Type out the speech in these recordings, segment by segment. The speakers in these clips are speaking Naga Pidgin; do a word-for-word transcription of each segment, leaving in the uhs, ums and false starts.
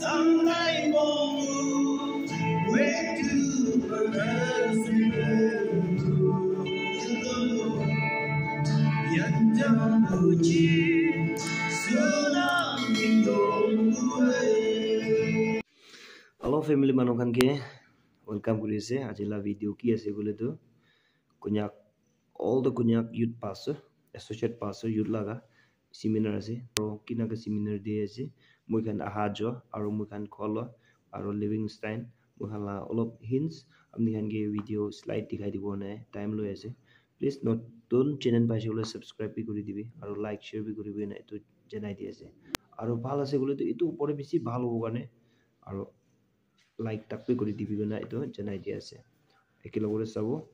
Hello family manu khan ke welcome kuri ase. Aji la video ki ase koile tu Konyak, all the Konyak youth pastor, associate pastor youth laga seminar ase. Aro kina ka seminar de ase. Moi khan aha jo, aro moi khan kholo, aro Livingstone, moi khan la olop hints, amni khan ke video slide dikhai dibo ne time loi ase. Please not, don't channel pa ase koile subscribe bi kuri dibi, aro like share bi kuri dibi na etu janai di ase. Aro bhal ase koile tu etu upor te bishi bhal hobo karne, aro like tak bi kuri dibi koina etu janai di ase. Ekelogore sabo.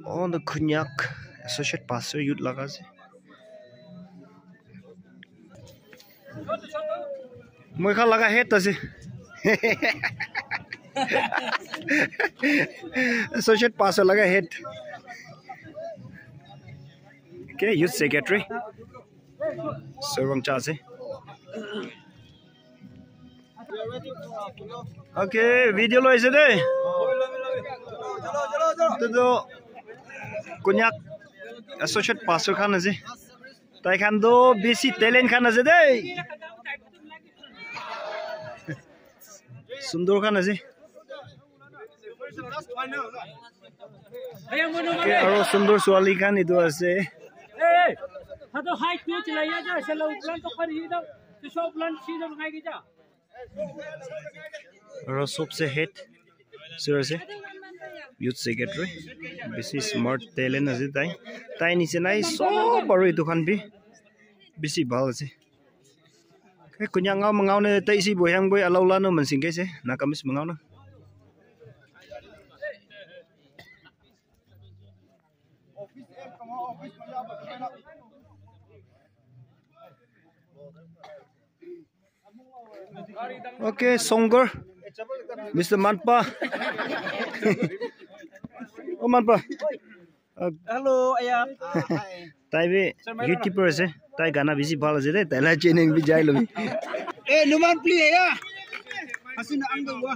Oh, the Konyak Associate Pastor Youth laga ase. Moi khan laga head ase. Associate Pastor laga head. Okay, Youth Secretary. Sorong cha ase. Okay, video loi ase de. Etu tu Konyak Associate Pastor khan ase. Tai khan tu bishi talent khan ase de. Sundur khan ase. Okay, aro sundur suali khan etu ase. Aro sobse head sir ase, youth secretary, bishi smart talent ase tai. Tai nisina sob aro etu khan bi bishi bhal ase. Ke kunya ngau mangau ne tai isi boyang boy alau lano mansing ke se, Nagamese mangau na. Okay, Songor, Mister Manpa. Oh, Manpa. Uh, hello, aya. Ah, hi. Tai bi YouTuber ase. Tai gana bishi bhal ase de. Tai la channel bi jai lobi. Eh, Numan, please, aya. Hasin ang dong wa.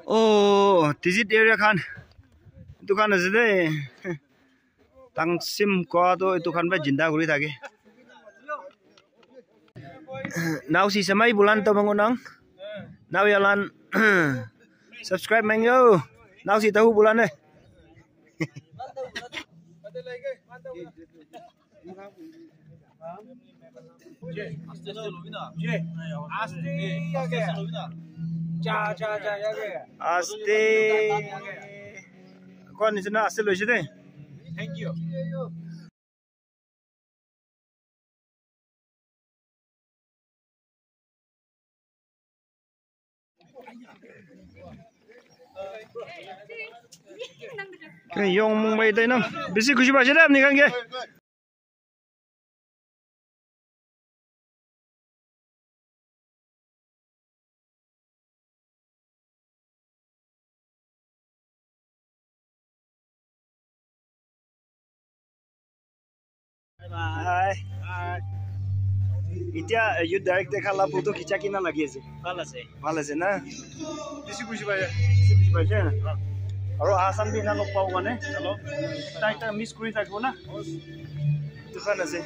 Oh, Tizit area khan. Etu khan ase de. Tangsim koa toh etu khan para jinda kuri thake. Nau si semai bulan to mango nang. Nau yalan subscribe mangyo. Nau si tahu bulan eh. Aste, aste, aste, aste. Ja, ja, ja, ja, ja. Aste. Koa nisina aste loise de. Thank you. Ke yong Mumbai tai na. Bishi khushi paise de apni khan ke. Hi. Hi. Itya, eh, youth director khan la photo khicha kina lagi ase. Bhal ase. Bhal ase na? Bisi khushi paise. Bisi khushi paise. Aru Assam bi na log pabo mane. Hello. Tai tai miss kuri thakibo na. Etu khan ase.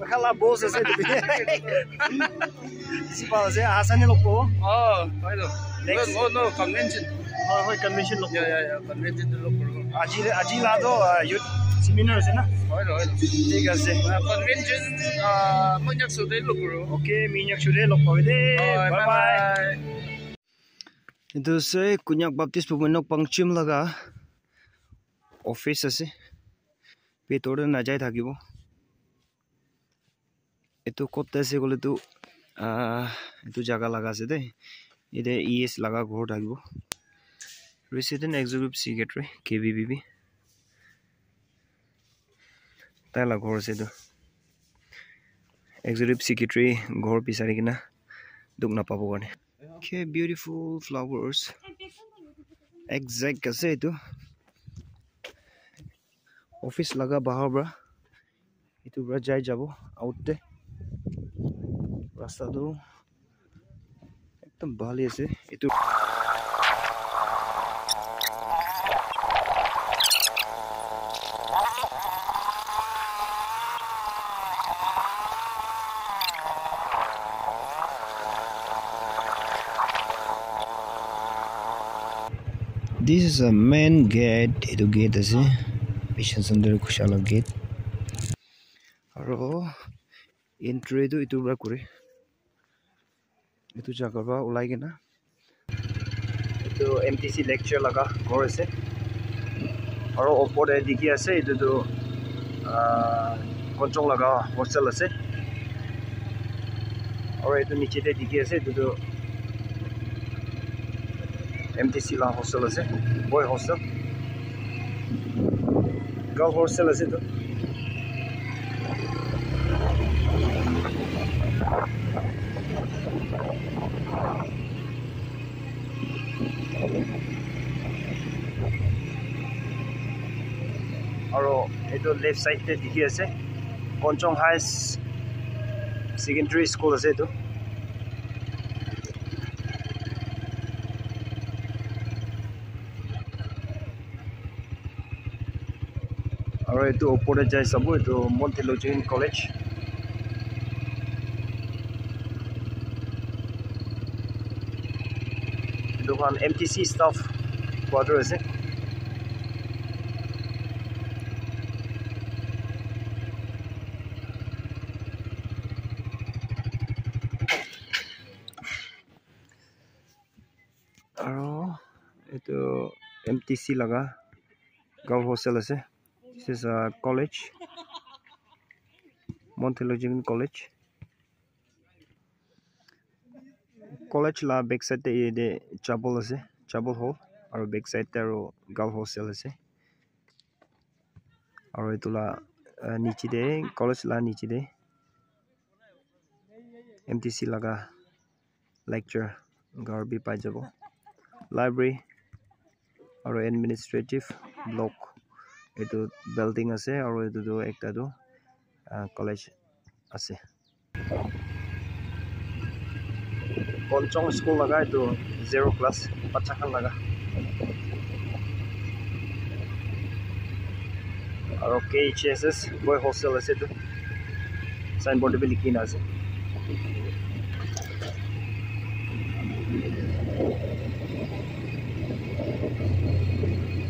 Khala boss ase etu bi. Principal ase, aha sani log pabo. Oh, hoi to. Next. No, no, no, convention. Hoi, hoi, convention log pabo. Yeah, yeah, yeah, convention to log pabo. Aji, aji la to, ah, youth seminar ase na? Hoi to, hoi to. Thik ase. Ah, convention, ah, Minyak Sude log pabo. Okay, Minyak Sude log pabo de. Hoi, bye bye. Bye bye. Etu ase Konyak Baptist Movement Nokpang Chim laga office ase. Bitor te najai thakibo. Etu kot te ase koile tu, ah, etu jaga laga ase de. Yate E S laga ghor thakibo. Resident Executive Secretary, K B B B. Tai la ghor ase etu. Executive Secretary ghor bisari kena dukh napabo karne. Okay, beautiful flowers. Exact ase etu. Office laga bahar para etu para jai jabo out te. Rasta tu ekdum bhal ase etu. This is a main gate. Etu gate ase. Mission Center ghusha la gate. Aro entry tu etu para kure. Etu jaga para ulai kena. Etu M T C lecture laga ghor ase. Aro opor te dikhi ase etu tu, ah, Konchong laga hostel ase. Aro etu niche te dikhi ase etu tu M T C la hostel ase, boy hostel. Girl hostel ase etu. Aro etu left side te dikhi ase Konchong High Secondary School ase etu. Aro etu opor te jai sabo etu Mount Theologian College. Etu khan M T C staff quarter ase. Aro etu M T C laga girl hostel ase. This is a college, Mount Theologian College. College la backside te yate chapel ase, chapel hall, aro backside te aro girl hostel ase. Aro etu la, ah, niche te, college la niche te M T C laga lecture ghor bi pai jabo. Library aro administrative block etu building ase, aro etu tu ekta tu, ah, college ase. Konchong school laga etu zero class bacha khan laga. Aro K H S S boy hostel ase etu. Signboard te bi likhi na ase.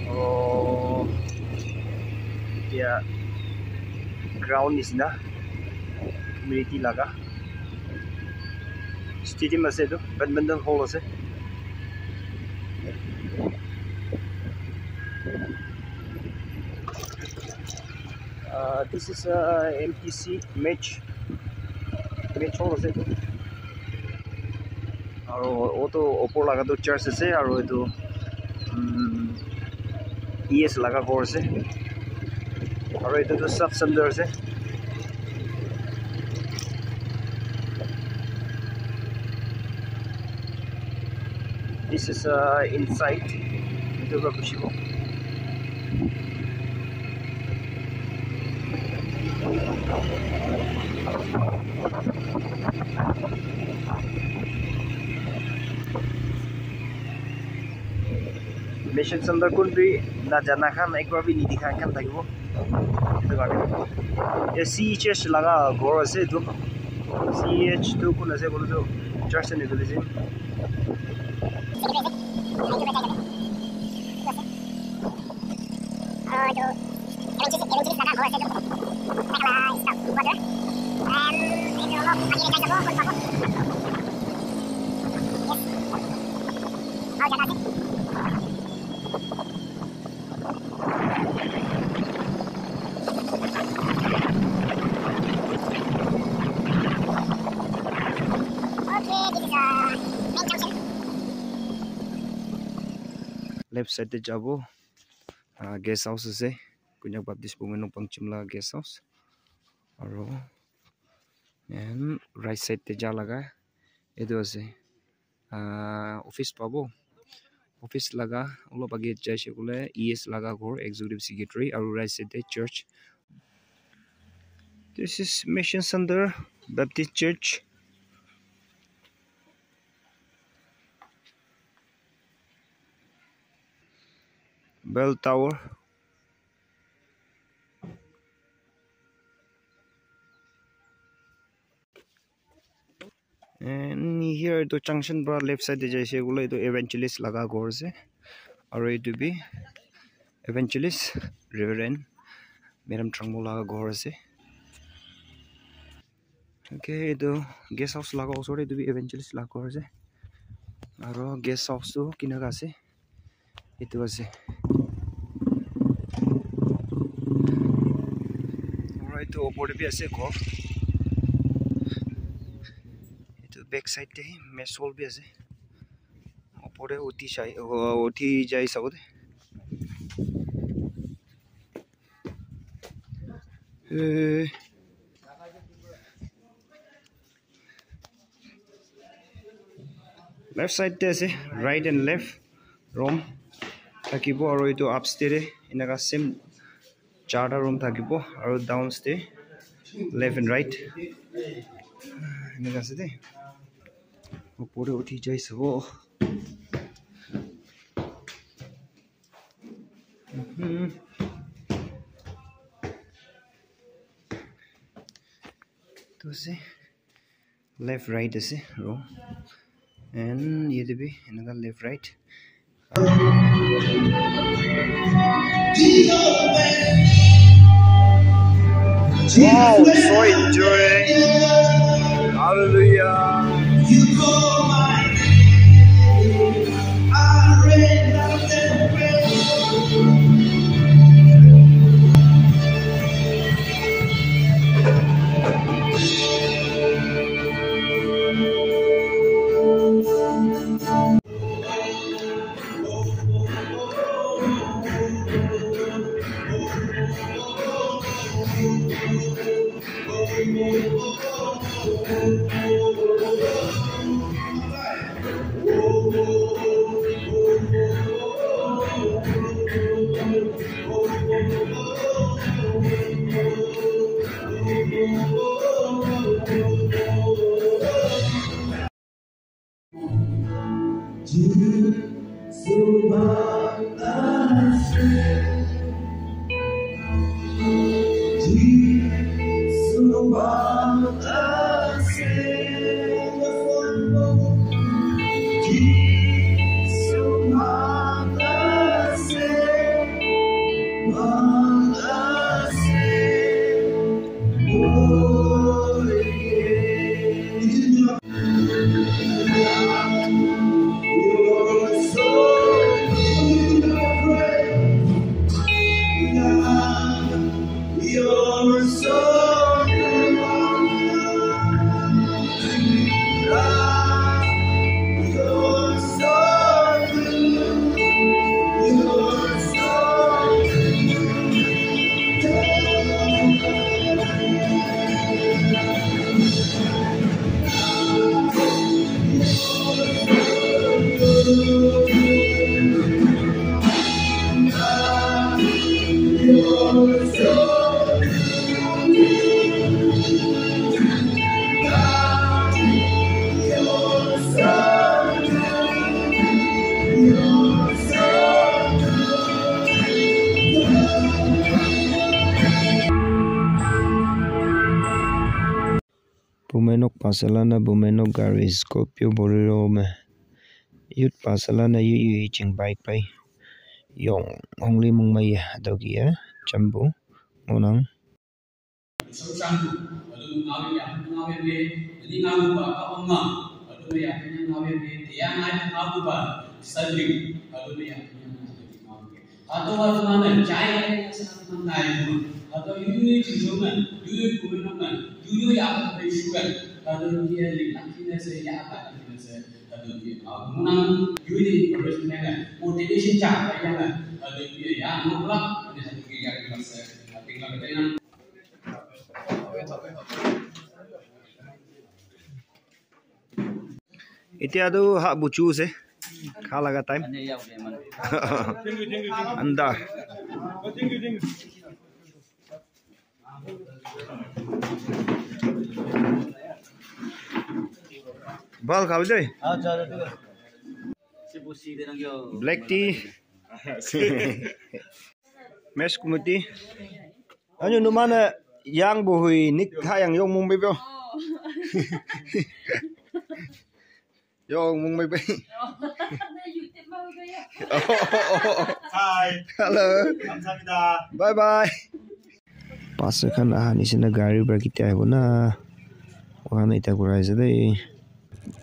Aro etia ground nishina community laga stadium ase etu, badminton hall ase. Uh, this is a M T C match, match hall ase etu. Aro utu opor laga tu church ase, aro etu, um, E S laga ghor ase, aro etu tu sub center ase. This is, uh, inside. Etu para gusi bo. Mission Center kun bi na jana khan, ek bar bi ni dikha khan thakibo. Etu karne etu C H H laga ghor ase etu. C H tu kun ase koile tu church and evangelism. Left side te jabo, ah, guest house ase, Konyak Baptist Women Pangchim la guest house, aro and right side te ja laga etu ase, ah, office pabo. Office laga olop age jaise koile E S laga ghor, executive secretary, aru right side te church. This is Mission Center Baptist Church. Bell Tower. And here etu junction para left side te jaise koile etu evangelist laga ghor ase, aru etu bi evangelist Reverend Madam Trangmo laga ghor ase. Okay, etu guest house laga osor te etu bi evangelist laga ghor ase, aru guest house tu kineka ase. Etu ase. Aru etu opor te bi ase ghor. Etu back side te mess hall bi ase. Opor te uthi sai, uh, uthi jai sabo de. Eh, Left side te ase, right and left room thakibo, aru etu upstairs te eneka same charta room thakibo, aru downstairs left and right eneka ase de. Upor te uthi jai sabo. Mhm. Tu ase. Left right ase aro and yate bi eneka left right. Wow, so enjoying. Hallelujah. Bumenok pasalana bumenok gari Scorpio Bolero me. Youth pasalana yu yu ching bike pai. Yong ongli mung mai ya dogi ya chambu ngonang. Hado wa tuma na chai ya sa tuma na ai tuma. Hado yu yu chi jo na, yu yu ku na na, yu yu ya ka pe shu ka. Hado ki ya li na ki na se ya ka ki na se. Hado ki ma ku na yu ni ko res na na. Motivation cha ka ya na. Hado ki ya no la ni hado ki ya ki na se. Hado ki ya ki na. Etiya tu ha buchu ase. Kha laga time. Anda. Bal khabi de. Black tea. Mesh kumiti. Anu numana yang buhui nik ha yang yong mung bebe. Yong mung bebe. Hi. Hello. Bye bye. Pastor khan aha nisina gari para ketia ahibo na? Moikhan eta kurai ase de.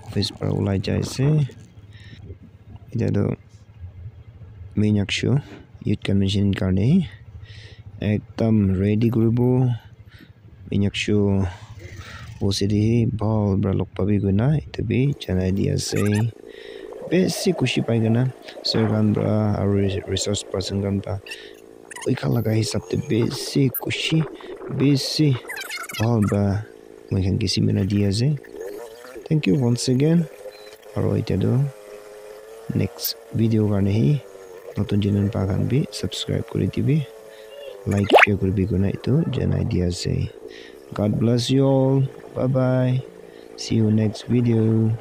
Office para ulai jai ase. Eta tu Minyak Show Youth Convention karne ekdam ready kuribo. Minyak Show O C D bhal para log pabi koina etu bi janai di ase. Besi khushi pai kena sir khan para aru resource person khan para Oikha laga hisab te bishi khushi, bishi bhal para moikhan ke seminar di ase. Thank you once again. Aru etia tu next video karne hi notun channel pa khan bi subscribe kuri dibi, like, share kuribi koina etu janai di ase. God bless you all. Bye bye. See you next video.